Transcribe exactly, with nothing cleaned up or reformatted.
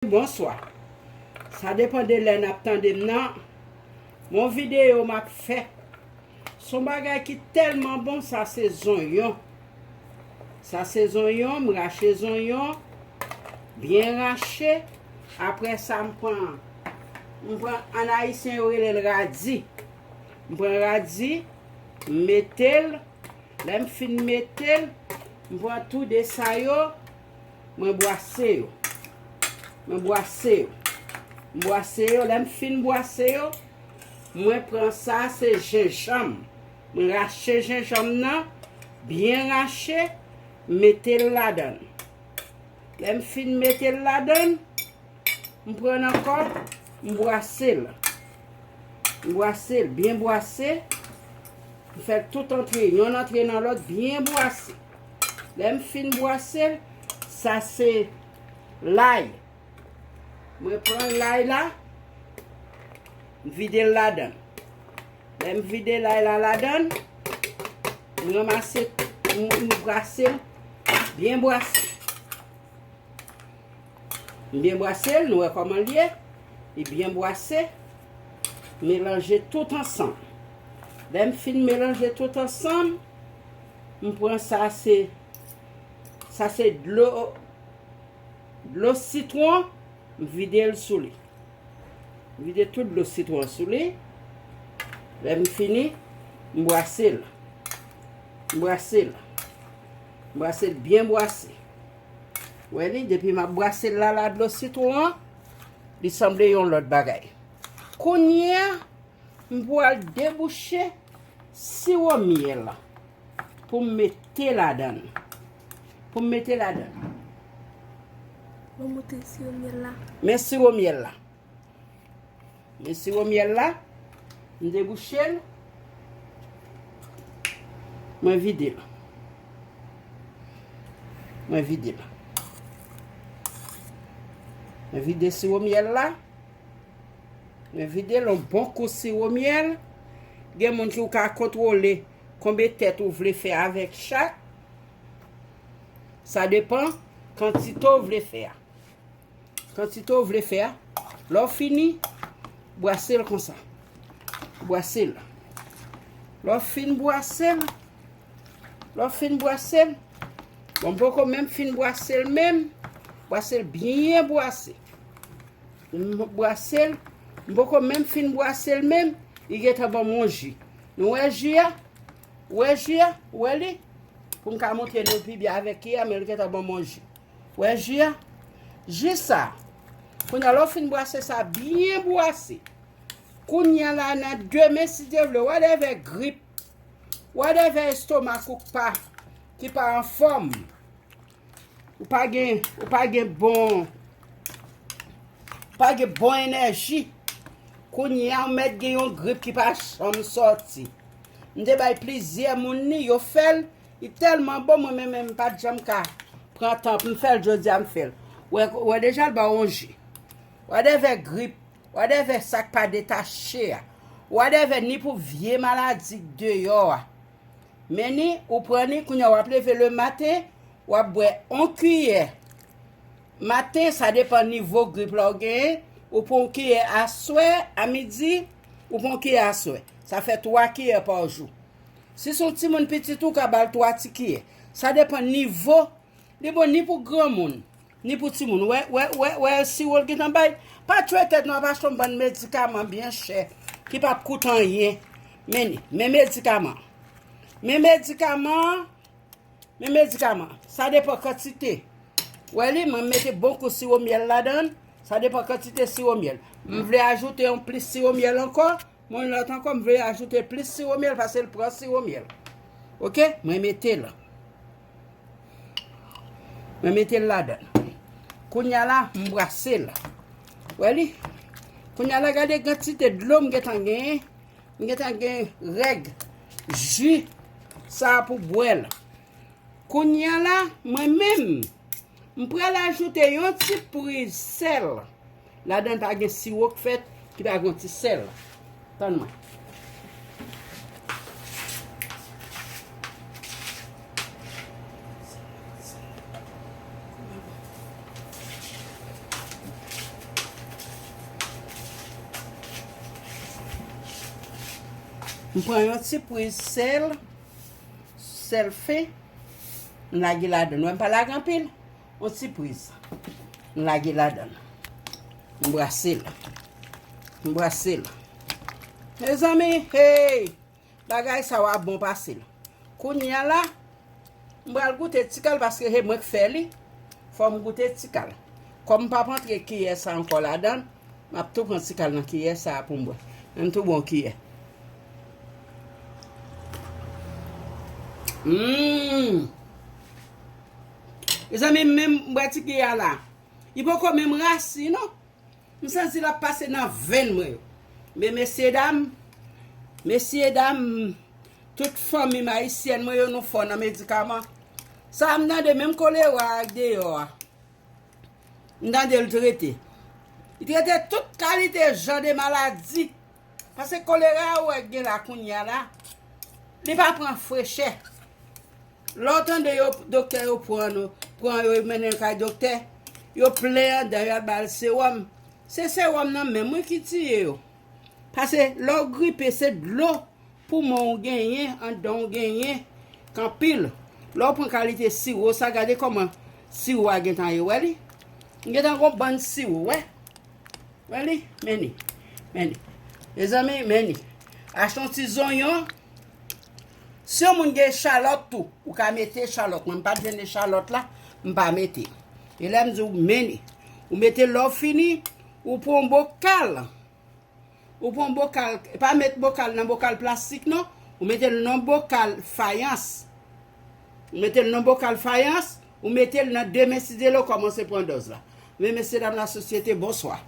Bonswa. Sa depann de lè n ap tande m nan. Yon videyo m ap fè. Se yon bagay ki tèlman bon, sa se zonyon. Sa se zonyon, m rache zonyon, byen rache. Apre sa, m pran, m pran, an ayisyen yo rele l radi. M pran radi, m mete l. Lè m fin mete l, m pran tou de sa yo, mwen bwase yo. Mwen bwase yo. M bwase yo, lè m fin bwase yo, mwen pran sa, se jenjanm. Mwen rache jenjanm nan, byen rache, m mete l ladan l. Lè m fin mete l ladan l, m pran l ankò, m bwase l. M bwase l, byen bwase. M fè l tout antre, yonn antre nan lòt, byen bwase. Lè m fin bwase l, sa se lay. Mwen pran lay la, m vide l ladan l. Lè m vide lay la ladan l, m ranmase, m, m bwase l, byen bwase. M byen bwase l, nou wè kòman l ye. Li byen bwase. Melanje tout ansanm. Lè m fin melanje tout ansanm, m pran sa se, sa se dlo, dlo sitwon, m vide l sou li. M vide tout dlo sitwon sou li. Lè m fini, m bwase l. M bwase l. M bwase l byen bwase. Wè li, depi m ap bwase l la, la dlo sitwon an, li sanble yon lòt bagay. Kounye a, m pral debouche siwo myèl la pou m mete ladan l. Pou m mete ladan l. Mwen montre siwo myèl la. Men siwo myèl la. Men siwo myèl la, m debouche l, mwen vide l. Mwen vide l. Mwen vide siwo myèl la. Mwen vide l yon bon kou siwo myèl. Gen moun ki ou ka kontwole konbyen tèt ou vle fè avèk chak. Sa depann kantite ou vle fè a. Kantite ou vle fè a. Lè w fini, bwase l konsa. Bwase l. Lè w fin bwase l, lè w fin bwase l, bon, m poko menm fin bwase l menm. Bwase l byen bwase. M bwase l, m poko menm fin bwase l menm, li gentan ban m yon ji. Nou wè ji a? Ou wè ji a? Ou wè li? Pou m ka montre nou pi byen avèk kiyè, men li gentan ban m yon ji. Wè ji a? Ji sa. Kounye a, lè w fin bwase sa byen bwase. Kounye a la, nan demen, si Dye vle, whatever grip, whatever estomak ou pa, ki pa anfòm, ou pa gen, ou pa gen bon, ou pa gen bon enèji. Kounye a, ou mèt gen yon grip ki pa janm sòti. M te bay plizyè moun li, yo fè l, li tèlman bon, mwen menm, menm, m pa t janm ka pran tan pou m fè l, jodi a m fè l. Wè, wè deja l ba w yon ji. Whatever grip, whatever sa k pa detache a, whatever ni pou vye maladi k deyò a. Men ni, ou pran ni, kounye a w ap leve lematen, w ap bwè yon kiyè. Maten, sa depann nivo grip la w genyen, ou pran yon kiyè aswè, a midi, ou pran yon kiyè aswè. Sa fè twa kiyè pa jou. Si se yon timoun pitit ou ka ba l twa ti kiyè. Sa depann nivo, li bon ni pou granmoun, ni pou timoun. Wè, wè, wè, wè siwo l gentan bay. Pa tchwe tèt nou ap achte yon bann medikaman byen chè ki p ap koute anyen. Men ni, men medikaman. Men medikaman, men medikaman. Sa depann kantite. Wè li, mwen mete bon kou siwo myèl ladan l. Sa depann kantite siwo myèl. M vle ajoute yon plis siwo myèl ankò. Mwen lòt ankò, m vle ajoute plis siwo myèl, paske l pran siwo myèl. Oke? Mwen mete l. Mwen mete l ladan. Kounye a la, m bwase l. Wè li? Kounye a la, gade kantite dlo m gentan genyen. M gentan gen règ ji sa a pou bwè l. Kounye a la, mwen menm, m pral ajoute yon ti priz sèl. Ladan l pa gen siwo k fèt ki pa gen yon ti sèl. Tann mwen. M pran yon ti priz sèl, sèl fen, m lage ladan. Ou wè m pa lage anpil, yon ti priz. M lage ladan. M brase l. M brase l. Mezanmi, hey! Bagay sa w ap bon pase l. Kounye a la, m pral goute ti kal paske se mwen k fè li. Fò m goute ti kal. Kòm m p ap antre kiyè sa ankò ladan l, m ap tou pran ti kal nan kiyè sa a pou m bwè. Men m tou bon kiyè. Hum! Mezanmi, menm m bwè ti kiyè a la. Li poko menm rasi non. M santi l ap pase nan venn mwen yo. Men mesye dam, mesye dam, tout fanmi m ayisyèn mwen yo, nou fò nan medikaman. Sa a m tande menm kolera a deyò a. M tande l trete. Li trete tout kalite jan de maladi. Paske kolera a ou wè k gen la kounye a la, li pa pran frechè. Lè w tande yo, doktè yo pran nou, pran yo, yo mennen l kay doktè, yo plen andan, yo al ba l sewòm. Se sewòm nan menm wi ki tiye yo. Paske lè w gripe, se dlo poumon w genyen, andan w genyen, k anpil. Lè w pran kalite siwo sa, gade kòman siwo a gentan ye, wè li? M gentan gon bann siwo, wè. Wè li, men li, men li. Mezanmi, men li. Achte yon ti zonyon. Si yon moun gen echalòt tou, ou ka mete echalòt. Mwen, m pa t jwenn echalòt la, m pa mete. E lè m di w men li, ou mete lè w fini, ou pran yon bokal. Ou pran yon bokal, pa met bokal nan bokal plastik non. Ou mete l nan bokal fayans. Ou mete l nan bokal fayans, ou mete l nan demen si Dye vle w kòmanse pran dòz la. Men mesye dam lasosyete, bonswa.